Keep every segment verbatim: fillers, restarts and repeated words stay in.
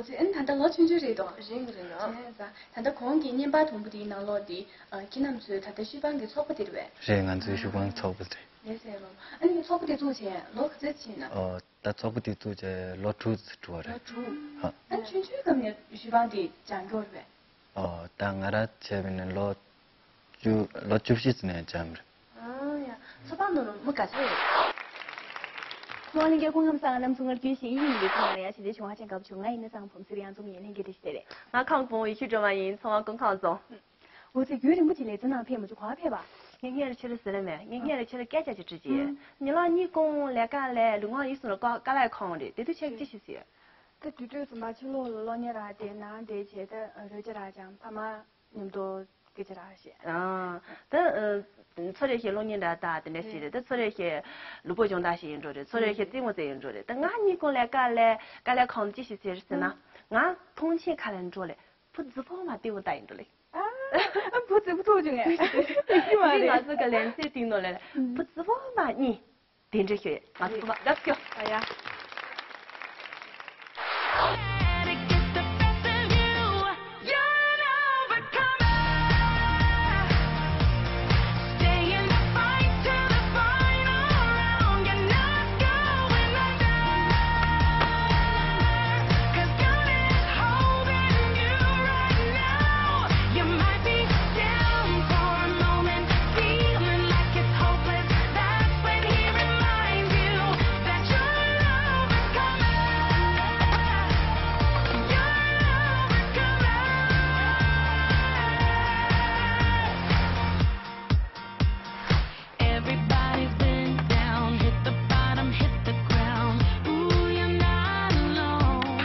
ཨ་ནི་ད་ལྟ་ལོ་ཆུང་ཆུང་རེད་དོ། རེད་རེད་ཡ། བྱས་ཙང་ད་ལྟ་གོང་གི་བརྙན་པར་དུམ་བུ་དེའི་ནང་ལོགས་དེ་ཨ་ཁྱེད་རྣམ་ཚོའི་ད་ལྟ་ཤུལ་པང་གི་ཚོགས་པ་དེ་རེད་པས། རེད། ང་ཚོའི་ཤུལ་པང་ཚོགས་པ་དེ་རེད། ལགས་སོ། ཨ་ནི་ཚོགས་པ་དེ་བཙུགས་བྱས་ལོ་ག་ཚོད་ཕྱིན་ན། ཨོ། ད་ཚོགས་པ་དེ་བཙུགས་བྱས་ལོ་དྲུག་ཙམ་འགྲོ་བ་རེད། ལོ་དྲུག་ཧ། ཨ་ནི་ཆུང་ཆུང་སྐབས་ནས་ཤུལ་པང་དེ་སྦྱང་གི་ཡོད་རེད་པས། ཨོ། ད་ང་རང་བྱས་པ་ཡིན་ན་ལོ་བཅུ་ལོ་བཅུ་བཞི་ཙམ་ནས་སྦྱངས་པ་རེད། ཨ་ཡ། ཚོགས་པ་ནང་ལ་མི་ག་ཚོད་ཡོད་རེད། ཚོགས་ལྷན་རྒྱས་སྐུ་ཁམས་བཟང་། རྣམ་ཚོ་ངར་སྐྱེས་ཤིང་ཡིད་ཡིད་འདི་ཚོ་ང་ལ་ཡ་ཞི་བདེ་བྱུང་ཧ་ཅང་དགའ་བྱུང་། ང་ཡིན་ན་སང་བུམ་སིར་ཡང་འཛོམས་ཡིན་ལྷན་རྒྱས་བཀྲ་ཤིས་བདེ་ལེགས། ང་ཁམས་བོང་ཡེ་ཤེས་སྒྲོལ་མ་ཡིན། ཚོགས་པ་སྐུ་ཁམས་བཟང་། འོ་ཙི་རྒྱུན་རིང་པོ་ཅིག་ལས་ཚོ་ནང་ཕེབས་མ་བྱུང་། ག་པར་ཕེབས་པ། ངས་སྔོན་ལ་ཁྱོད་ལ་ཟེར་ར་མེད། ངས་སྔོན་ལ་ཁྱོད་ལ་སྐད་ཆ་ཅིག་དྲིས་ཀྱི་ཡོད། ཉི་ལག་གཉིས་གོང་ལས་ཀ་ལས་ལུས་ངག་ཡིད་གསུམ་ལ་དཀའ་དཀའ་ལས་ཁག་རེད། དེ་དུས་ཁྱེད་ཅི་ཞིག་ཟེར། ད་དུས་ཚོད་ཙམ་པ་ཕྱི་ལོགས་ལ་གློག་བརྙན་རག་དེ་ནང་དེ་བྱས་ད་རོལ་ཆ་རག་ཅང་ཕ་མ་མཉམ་དུ་སྐད་ཆ་རག་བཤད། ཨ། ད་ཨ་ཚོ་རེ་ཞིག་གློག་བརྙན་འདྲ་ལྟ་དེ་འདྲ་ཞིག་རེད། ད་ཚོ་རེ་ཞིག་ལུས་པོ་སྦྱོང་བརྡར་ཞིག་ཡིན་འགྲོ་རེད། ཚོ་རེ་ཞིག་རྩེད་མོ་རྩེ་ཡིན་འགྲོ་རེད། ད་ང་གཉིས་ཀུན་ལས་ཀ་ལས་དཀའ་ལས་ཁག་ཅི་ཞིག་ཟེར་ཟེར་ན། ང་ཐོངས་མཆན་ཁ་ལ་འགྲོ་ལེ། བུ་རྫི་བོ་མ་ལྟེ་བོ་ལྟ་ཡིན་འགྲོ་ལེ། ཨ། བུ་རྫི་བོ་ཐུག་བྱུང་ངས། ཡིན་མ་རེད། ང་ཚོ་ག་ལན་ཚེ་ཏིང་ནོ་ལེ། བུ་རྫི་བོ་མ་གཉིས། དེ་འདྲ་ཤོད། ང་ཚོ་ཚང་མ་རྒྱབ་སྐྱོར། ཨ་ཡ། Everybody's been down, hit the bottom, hit the ground. Ooh, you're not alone.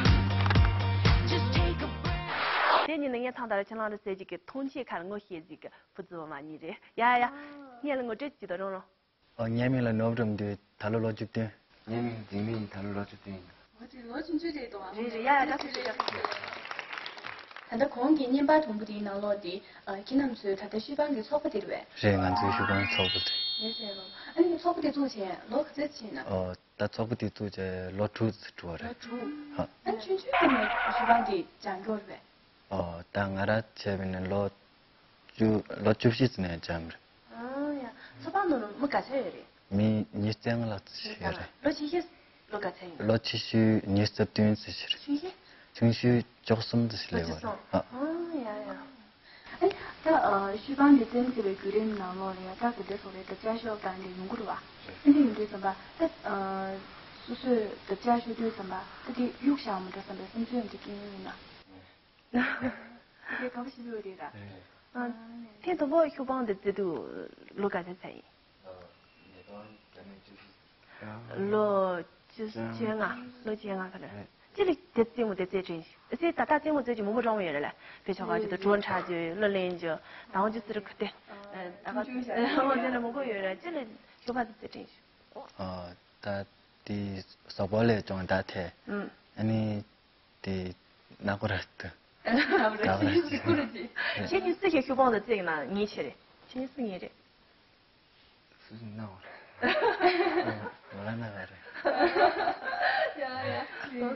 Just take a breath. དེ་ཉིན་ནི་ངས་ཐང་ལྟར་ཆ་ལང་རུ་ཟེར་གྱི་གི་ཐོངས་མཆན་ཁ་ལ་ངོ་ཤེས་ཟིག་གི་བུ་རྫི་བོ་མ་གཉིས་རེད། ཡ་ཡ། ངས་ལ་ངོ་སྤྲོད་ཅིག་དང་རོང་རོང་། ཨོ། ངའི་མིང་ལ་ནོར་བུ་འབྲུག་འདུས། ད་ལོ་ལོ་བཅུ་བདུན། ངའི་མིང་འཛིན་མི་ཡིན། ད་ལོ་ལོ་བཅུ་བདུན་ཡིན། འོ་དེ་ལོ་ཆུང་ཆུང་རེད་དོ། རེད་རེད། ཡ་ཡ། ད་ད་ད་ད་ད་ད་ད་ལྟ་གོང་གི་བརྙན་པར་དུམ་བུ་དེའི་ནང་ལོགས་དེ་ཨ་ཁྱེད་རྣམ་ཚོའི་ད་ལྟ་ཤུལ་པང་གི་ཚོགས་པ་དེ་རེད་པས། རེད། ང་ཚོའི་ཤུལ་པང་ཚོགས་པ་དེ་རེད། ལགས་སོ། ཨ་ནི་ཚོགས་པ་དེ་བཙུགས་བྱས་ལོ་ག་ཚོད་ཕྱིན་ན། ཨོ། ད་ཚོགས་པ་དེ་བཙུགས་བྱས་ལོ་དྲུག་ཙམ་འགྲོ་བ་རེད། ལོ་དྲུག་ཧ། ཨ་ནི་ཆུང་ཆུང་སྐབས་ནས་ཤུལ་པང་དེ་སྦྱང་གི་ཡོད་རེད་པས། ཨོ། ད་ང་རང་བྱས་པ་ཡིན་ན་ལོ་བཅུ་ལོ་བཅུ་བཞི་ཙམ་ནས་སྦྱངས་པ་རེད། ཨ་ཡ། ཚོགས་པ་ནང་ལ་མི་ག་ཚོད་ཡོད་རེད། མི་ཉི་ཤུ་རྩ་ལྔ་ལྷག་ཙམ་ཞིག་ཡོད་རེད། ལོ་ཆེ་ཤོས་ལོ་ག་ཚོད་ཡིན། ལོ་ཆེ་ཤོས་ཉི་ཤུ་རྩ་བདུན་ཙམ་ཞིག་རེད། ཆུང་ཤོས། ཆུང་ཤོས་བཅུ་གསུམ་ཙམ་ཞིག་ལོ་སླེབས་པ་བཅུ་གསུམ། རེད། ཨ། ཨ་ཡ་ཡ། ཨ་ནི་ད་ཨ་ཤུལ་པང་འདི་རྩེད་མོ་རྩེ་བའི་བརྒྱུད་རིམ་ནང་ལོགས་ལ་ཡ་ད་ག་འདྲ་སོགས་རེད། དར་ཆ་ཤོར་སྟངས་འདི་ཡོང་གི་རེད་བ། ཨ་འདི་ཡིན་དུས་ཙམ་པ་ད་ཨ་སོ་སོས་དར་ཆ་ཤོར་དུས་ཙམ་པ་ད་འདི་གཡུག་བཞག་མ་འགྲོ་བསམ་པའི་བསམ་ཚུལ་འདི་སྐྱེ་ཡོང་ཡིན་ན། དེ་དགའ་པོ་ཞིག་ཡོད་རེད་ར། ཨ། ཐེངས་དང་པོ་ཤུལ་པང་དེ་རྩེ་དུས་ལོ་ག་ཚོད་ཚད་ཡིན། ལོ་བཅུ་བཅོ་ལྔ། ལོ་བཅོ་ལྔ་ག་རེ། ཅི་ལ་དེ་རྩེད་མོ་དེ་རྩེད་དྲན་ཞིག་ཨ་ཙི་ད་ལྟ་རྩེད་མོ་རྩེད་ཀྱི་མང་པོ་འགྲོ་ཡོད་རེད་ལ། བེ་ཆོག་ག་ཅིག་ཏུ་བྲོ་འཁྲབ་རྒྱུ། གླུ་ལེན་རྒྱུ། དང་ཅི་ཟེར་གི་དེ། ད་ག་ཆུང་ཆུང་ཨོ་དེ་འདྲ་མང་པོ་ཡོད་རེད། ཅི་ལ་ཤུལ་པང་དེ་རྩེད་དྲན་ཞིག་ཨ། ད་དེ་གཟུགས་པོ་ལས་ཀྱང་ད་ཐད། ཨ་ནི་དེ་ན་གོ་ར་ཏུ། ད་བར་ཞིག་ཞིག་ཀུ་རུ་ཅི། ཁྱེད་གཉིས་སུ་ཞིག་ཤུལ་པང་དུ་བརྩེགས་ན་ངེས་ཆེ་རེད། ཁྱེད་གཉིས་སུ་ངེས་རེད། སུ་ཞིག་ན་གོ་ར། ང་ལ་ན་ག་རེད། ཡ་ཡ།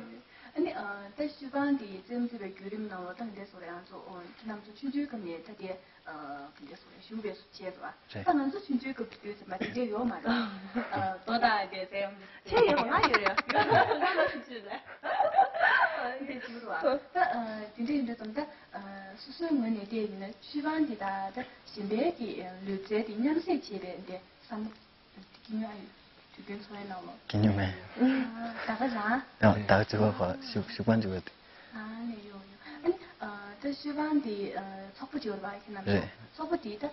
ཨ་ནི་ཨ་ད་ཤུལ་པང་དེ་རྩེད་མོ་རྩེ་བའི་བརྒྱུད་རིམ་ནང་ལ་ད་འདི་སོ་རེ་ང་ཚོ་ཁྱེད་རྣམ་ཚོ་ཆུང་ཆུང་སྐབས་ནས་ད་དེ། ཨ་དེ་འདྲ་སོགས་ལ་ཞུགས་པའི་བྱས་སོ། རེད། ད་ང་ཚོ་ཆུང་ཆུང་སྐབས་དུས་ཙམ་པ་དེ་འདྲ་ཡོད་མ་རེད། ཨ་དོ་དང་དེ་ཟེར་ཡོང་། ཆེ་ཡོད་ང་ཡོད་རེད། ང་ལ་ཆུང་ཆུང་ལ་དེ་བྱུང་རོགས། ད་ཨ་དེ་འདྲ་ཡིན་དུས་ཙམ་ད་ཨ་སོ་སོའི་ངོས་ནས་བལྟས་ཡིན་ན་ཤུལ་པང་དེ་དང་ད་གཞན་པའི་གི་ལུས་རྩལ་དེ་མཉམ་བསྲེས་བྱས་པའི་འདི་བསམ་བློ་དེ་སྐྱེ་མྱོང་ཨ་ཡོད། དུས་རྒྱུན་འཚོ་བའི་ནང་ལོགས། སྐྱེ་མྱོང་མེད། ད་ག་རང་། ཡང་ད་ག་གཅིག་པ་གོ་ཤུག་ཤུག་པ་འཇུག་པ་དེ། ཨ་ནི་ཡོང་ཡོང་། ཨ་ནི་ད་ཤུལ་པང་དེ་ཚོགས་པ་འབྱོར་བ་ཁྱེད་རྣམ་རེད། ཚོགས་པ་དེ་ད་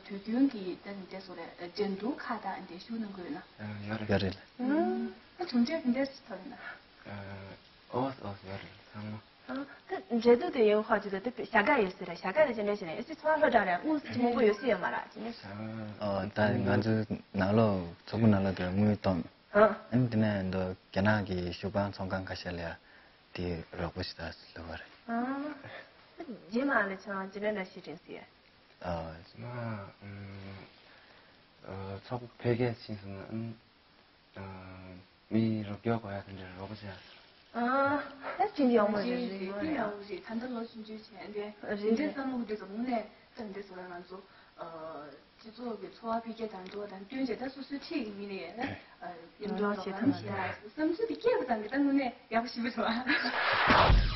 དུས་རྒྱུན་གྱི་ད་འདི་སོགས་ལ་འགྲན་བསྡུར་ཁག་དང་འདི་ཞུགས་གནང་གི་ཡོད་ན། ཡོད་རེད། ཡོད་རེད། ད་གྲུབ་འབྲས་ག་འདྲ་ཞིག་ཐོབ་ཡོད་ན། ཨོ་ཨོ་ཡོད་རེད་ཚང་མ། ཨ་ད་འབྲེལ་གཏུག་དེ་ཡོང་ཁ་ཅིག་ད་དེ་བྱ་དགའ་ཡོད་ཟེར་ར། བྱ་དགའ་དེ་ཅི་འདྲ་ཞིག་རེད། ཨེ་ཙི་ཚོང་ལྷོ་དྲག་རེད། དངོས་སུ་ཅི་མང་པོ་ཡོད་སྲིད་ཡོད་མ་རེད་ཅི་ནས། ཨ་ད་ང་ཚོའི་ནང་ལོགས་ཚོགས་པ་ནང་ལོགས་དེ་དངུལ་བཏོན། ཨ་ཨ་ནི་དེ་ནས་འདི་རྒྱ་ནག་གི་ཤུག་པང་ཚོང་ཁང་ཁ་ཤས་ལ་ཡ་དེ་རོགས་པ་ཞིག་ད་ལུས་པ་རེད། ཨ་རྗེས་མ་ལ་ཆང་ཅི་འདྲ་འདྲ་ཞིག་དྲན་སྲིད། ཨ་རྗེས་མ་ཚོགས་པ་འཕེལ་རྒྱས་ཕྱིན་སོང་ན་ཨ་མི་རོགས་སྐྱོར་དགོས་ཡ་དེ་འདྲ་རོགས་པ་བྱས། ཨ། ད་ཅི་ཡོང་མ་རེད། རེད། ཅི་ཡོང་རེད། ད་ལྟ་ལོ་ཆུང་ཆུང་བྱས་ཏེ། རེད། འདི་བསམ་བློ་འདི་ཙམ་ནས་ད་འདི་ཟེར་བ་ང་ཚོ། སྤྱི་ཚོགས་ཀྱི་འཚོ་བ་འཕེལ་རྒྱས་དང་འགྲོ་བ་དང་བསྟུན་བྱས། ད་སོ་སོའི་འཁྲིས་ཀྱི་མི་ལ་ཡང་ན་ཡིན་འགྲོ་རོགས་བྱེད་ཐུབ་ན་བྱེད་ཡ་བསམ་ཚུལ་དེ་སྐྱེས་པ་ཙམ་གྱིས་ད་དངོས་གནས་ཡག་པོ་ཞེ་པོ་རེད་བ།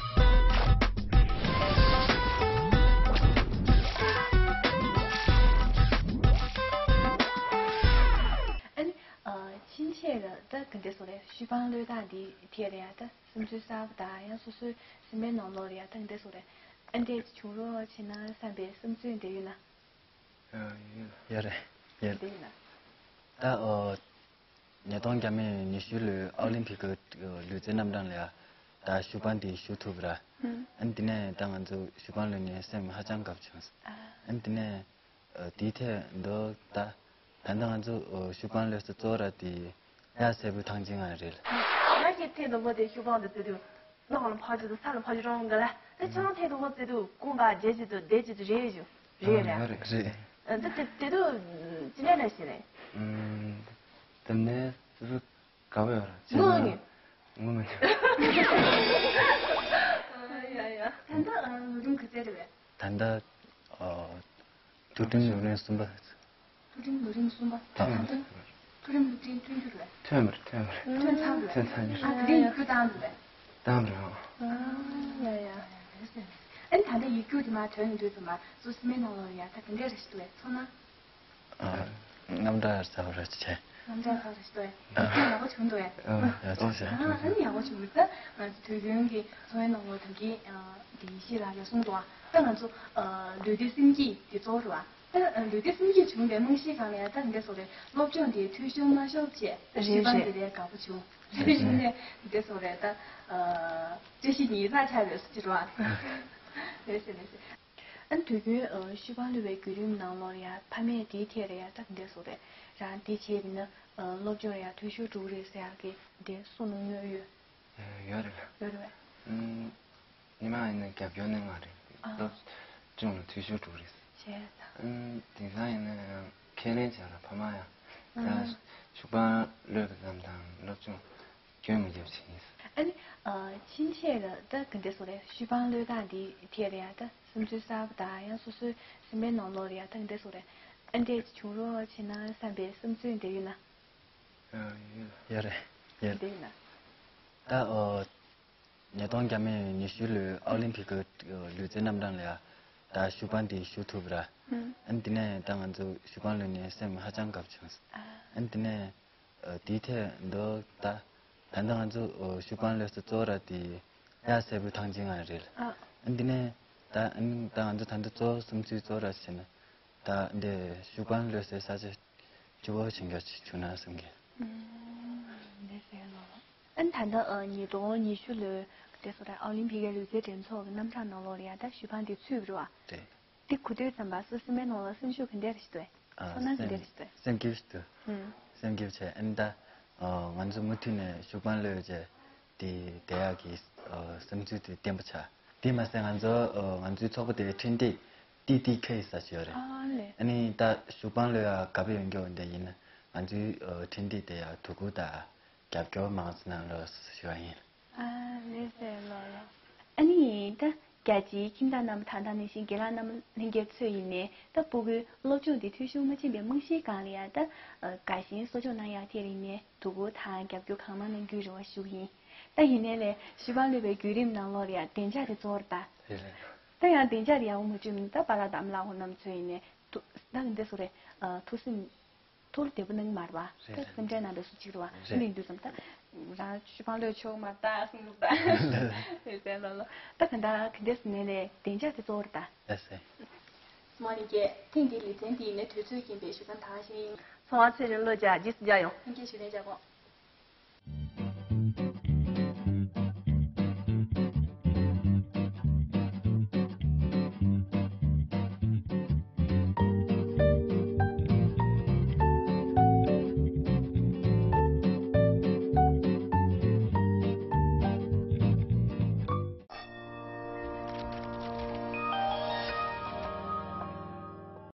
ཨ་ནི། ཕྱིན་ཆད་ལ་ད་ག་འདྲ་སོང་རེད། ཤུ་པང་བློས་བཏང་འདི་ཐད་ལ་ཡང་ད་བསམ་ཚུལ་གསར་པ་དང་ཡང་སོ་སོའི་སེམས་པའི་ནང་ལོགས་ལ་ཡང་ད་ག་འདྲ་སོང་རེད། ཨ་འདྲས་ཅིག་བྱུང་རོགས་བྱེད་ན་བསམ་པའི་བསམ་ཚུལ་འདི་ཡོད་ན། ཡོད་རེད། ཡོད། འདི་ཡོད་ན། ད་ཨོ། ཉིས་སྟོང་བརྒྱ་མེད་ཉི་ཤུ་ལོའི་ཨོ་ལིམ་ཕིག་གི་ལུས་རྩལ་རྣམ་གྲངས་ལ་ཡང་ད་ཤུ་པང་འདི་ཞུགས་ཐུབ་ར། ཨ་ནི་དེ་ནས་ད་ང་ཚོ་ཤུ་པང་བློས་ནས་སེམས་ཧ་ཅང་དགའ་བྱུང་། ཨ་ནི་དེ་ནས། ཨ། དེའི་ཐད་འདི་ད། ད་ལྟ་ང་ཚོ་ཨ་ཤུ་པང་བློས་སུ་གཙོ་བོ་ར་དེ་གཡག་སེར་པོའི་ཐང་ཆེན་ང་རེད། ང་གི་ཐེངས་དང་པོ་དེ་ཤུ་པང་དུ་བརྩི་དུས་གློག་ལ་ཕར་ཅིག་ཏུ་ས་ལ་ཕར་ཅིག་རོང་ག་ལ། ད་ཁྱོད་རང་ཐེངས་དང་པོ་བརྩི་དུས་ཀུན་དགའ་རྗེ་ཅིག་ཏུ་བདེ་ཅིག་ཏུ་རེད་ཞུ་རེད་ར། རེད། ཨ། ད་དེ་དེ་དུས་ཅི་ནས་ར་ཞེས་རེད། ཨ། དེ་ནས་སུ་སུ་དགའ་བོ་ཡོད་ར་ཅེ་ན། ངུ་མི་ཉན། ཡ་ཡ། ད་ལྟ་ལོ་རིམ་ག་ཚད་རེད་པས། ད་ལྟ། ཨ། མཐོ་འབྲིང་ལོ་རིམ་གསུམ་པ། མཐོ་འབྲིང་ལོ་རིམ་གསུམ་པ། ད་ལྟ་མཐོ་རིམ་སློབ་འབྲིང་ཐོན་རྒྱུ་རེད། ཐོན་པ་རེད། ཐོན་པ་རེད། ཐོན་ཚར་རེད། ཐོན་ཚར་རྒྱུ་རེད། ཨ། དེ་རིང་ཡིག་རྒྱུགས་བཏང་འདུག་པས། བཏང་རེད། ཨ། ཡ་ཡ། ཨ་ནི་ད་ལྟ་ཡིག་རྒྱུགས་དེ་མར་ཐོན་ཡོང་དུས་ཙམ་པ་སོ་སོ་སེམས་པའི་ནང་ལོགས་ཡ་ད་ག་འདྲས་རེད་ཤི་འདུག་པས། ཚོར་སྣང་། ཨ། རྔམ་སྐྲག་ཚ་བ་རེད་བྱས། རྔམ་སྐྲག་ཚ་བ་རེད་ཤི་འདུག་པས། ཡག་པོ་བྱུང་འདུག་པས། ཨ། ཡག་པོ་བྱུང་། ཨ། ཨ་ནི་ཡག་པོ་བྱུང་འདུག་ད་ང་ཚོ་དུས་རྒྱུན་གྱི་འཚོ་བའི་ནང་ལོགས་དམ་གྱི་དེ་ཡེ་ཤེས་ལགས་ཀྱིས་གསུངས་འདུག་ད་ང་ཚོ་ལུས་བདེ་སེམས་སྐྱིད་དེ་གཙོ་བོ་རེད་པ། ད་ལུས་བདེ་སེམས་སྐྱིད་བྱུང་བའི་རྨང་གཞིའི་སྒང་ལ་ཡང་ད་འདི་སོགས་རེད། སློབ་སྦྱོང་དེ་འཐུས་ཤོར་མ་ཤོར་བྱས། རེད། ཤེས་པ་རེད། འདི་ལས་དགའ་པོ་བྱུང་། རེད། རེད། རེད། འདི་སོགས་རེད། ད་བཀྲ་ཤིས་ཉི་ཤར་ཆགས་ཡོད་ཟེར་གྱི་རེད་པ། རེད་ཟེར། རེད་ཟེར། ཨ། དུས་རྒྱུན་ཤུ་པང་བློས་པའི་བརྒྱུད་རིམ་ནང་ལོགས་ལ་ཡང་ཕ་མས་དེའི་ཐད་ལ་ཡང་ད་འདི་སོགས་རེད། རང་འདི་བྱས་པ་ཡིན་ན་སློབ་སྦྱོང་ལ་ཡང་འཐུས་ཤོར་འགྲོ་གི་རེད་ཟེར་ཡག་གི་འདི་གསུངས་གནང་མྱོང་ཡོད། ཡོད་རེད། ཡོད་རེད་པས། ཨུམ། ཉི་མ་ཡིན་ན་རྒྱབ་སྐྱོར་གནང་བ་རེད། ཨ། སློབ་སྦྱོང་ལ་འཐུས་ཤོར་འགྲོ་གི་རེད། བྱས་ཙང་། ཨུམ། དེང་སང་ཡིན་ན་ཡང་ཁས་ལེན་བྱས་ར་ཕ་མ་ཡང་། ཨ། ད་ཤུ་པང་བློས་པ་ཙམ་དང་སློབ་སྦྱོང་སྐྱོན་མི་རྒྱབ་བྱེད་ཡིན། ཨ་ནི། ཨ། ཕྱིན་ཆད་ལ་ད་ག་འདྲས་སོང་རེད། ཤུ་པང་བློས་བཏང་འདི་ཐད་ལ་ཡང་ད་བསམ་ཚུལ་གསར་པ་དང་ཡང་སོ་སོའི་སེམས་པའི་ནང་ལོགས་ལ་ཡང་ད་ག་འདྲས་སོང་རེད། ཨ་འདྲས་ཅིག་བྱུང་རོགས་བྱེད་ན་བསམ་པའི་བསམ་ཚུལ་འདི་ཡོད་ན། ཡོད་རེད། ཡོད། འདི་ཡོད་ན། ད་ཨོ། ཉིས་སྟོང་བརྒྱ་མེད་ཉི་ཤུ་ལོའི་ཨོ་ལིམ་ཕིག་གི་ལུས་རྩལ་རྣམ་གྲངས་ལ་ཡང་ད་ཤུ་པང་དེ་ཞུགས་ཐུབ་ར། ཨ་ནི་དེ་ནས་ད་ང་ཚོ་ཤུ་པང་བློས་ནས་སེམས་ཧ་ཅང་དགའ་བྱུང་། ཨ་ནི་དེ་ནས་དེའི་ཐད་འདི་ད་ད་ལྟ་ང་ཚོ་ཤུ་པང་བློས་ས་གཙོ་བོ་ར་དེ་གཡག་སེར་པོའི་ཐང་ཆེན་ང་རེད། ཨ་ནི་དེ་ནས་ད་ཨ་ནི་ད་ང་ཚོ་ད་ལྟ་གཙོ་བོ་བསམ་ཚུལ་གཙོ་བོ་ར་བྱས་ན་ད་འདི་ཤུ་པང་བློས་སའི་ས་ཆ་སྐྱིད་པོ་ཞིག་འགྱོ་ཅིག་བྱུང་ན་བསམ་གི། ཨུམ། ལགས་སོ་ལགས། ཨ་ནི་ད་ལྟ་ཨ་ཉིས་སྟོང་ཉི་ཤུ་ལོའི་དེ་སོ་ད་ཨོ་ལིམ་ཕིག་གི་ལུས་རྩལ་འགྲན་ཚོགས་ཀྱི་རྣམ་གྲངས་ནང་ལོགས་ལ་ཡང་ད་ཤུ་པང་དེ་ཚུད་པ་རེད་པ། རེད། དེ་གོ་དུས་ཙམ་པ་སོ་སེམས་པའི་ནང་ལ་སེམས་ཤུགས་ག་འདྲ་རེ་ཞིག་འདུག་པས། ཨ། ཚོར་སྣང་ག་འདྲ་རེ་ཞིག་འདུག་པས། སེམས་སྐྱིད་ཞིག་འདུག་ཨུམ། སེམས་སྐྱིད་བྱས། ཨ་ནི་ད་ང་ཚོ་མུ་མཐུད་ནས་ཤུ་པང་བློས་བྱས་དེ་བསྡད་ཡག་གི་བསམ་ཚུལ་དེ་བརྟན་པོ་ཆགས། དེ་མ་ཟད་ང་ཚོ་ང་ཚོའི་ཚོགས་པ་དེའི་འཕྲིན་སྟེགས་ཏི་ཏི་ཁེ་ཟེར་ཅིག་ཡོད་རེད། ཨ་ལས། ཨ་ནི་ད་ཤུ་པང་བློས་ཡག་དགའ་པོ་ཡོད་མཁན་འདི་ཡིན་ན་ང་ཚོའི་འཕྲིན་སྟེགས་དེ་ཡག་དོ་ཁུར་དང་རྒྱབ་སྐྱོར་མང་ཙམ་གནང་རོགས་ཞུ་བ་ཡིན། ཨ་ལས་ཟེར་ལོ་ལོ། ཨ་ནི་ད་རྒྱ་ཆེའི་ཁྱིམ་བདག་རྣམས་དང་ད་ནང་བཞིན་རྒན་ལགས་རྣམ་ལྷན་རྒྱས་ཚོས་ཡིན་ནའི་ད་ཕྲུ་གུའི་སློབ་སྦྱོང་དེ་འཐུས་ཤོར་མ་ཕྱིན་པའི་རྨང་གཞིའི་སྒང་ལ་ཡང་ད་དགའ་ཞེན་གསོ་སྐྱོང་གནང་ཡག་ཐད་ལ་ཡིན་ནའི་དོ་ཁུར་དང་རྒྱབ་སྐྱོར་གང་མང་གནང་རྒྱུའི་རེ་བ་ཞུ་གི་ཡིན། ད་ཡིན་ནའི་ལས་ཤུ་པང་བློས་པའི་བརྒྱུད་རིམ་ནང་ལོགས་ལ་ཡང་བདེ་འཇགས་དེ་གཙོ་བོར་ད། རེད་རེད། ད་ཡང་བདེ་འཇགས་དེ་ཡག་པོ་མ་བྱུང་མིན་ད་པཱ་ལགས་དང་ཨ་མ་ལགས་ཁོང་རྣམ་ཚོས་ཡིན་ནའི་ཐུགས་ད་ག་འདྲ་སོང་རེད། ཐུགས་སེམས་ཐུགས་བདེ་པོ་གནང་གི་མ་རེད་པ། རེད། ད་སེམས་ཁྲལ་གནང་བའི་བཟོ་ཅིག་རེད་པ། རེད། མིན་འདུག་བསམ་ད། རང་ཤུ་པང་བློས་ཆོག་མ་ད་གསུང་འདུག་ད། རེད་ཟེར་ལོ་ལོ། ད་ག་འདྲ་ག་འདྲ་སོང་ནའི་ལས་བདེ་འཇགས་དེ་གཙོ་བོ་རེད་ད། ལགས་སེ། མོ་ནི་ཀྱེ་ཐེངས་འདིའི་ལེ་ཚན་དེ་ཡིན་ནའི་དུས་ཚོད་ཀྱིན་པའི་ཞུ་ཁ་འདང་ཞིང་། ཚོང་བ་ཚེ་རིང་བློ་རྒྱ་རྗེས་སུ་མཇལ་ཡོང་། ལྷན་རྒྱས་ཞུ་ལན་རྒྱག་གོ།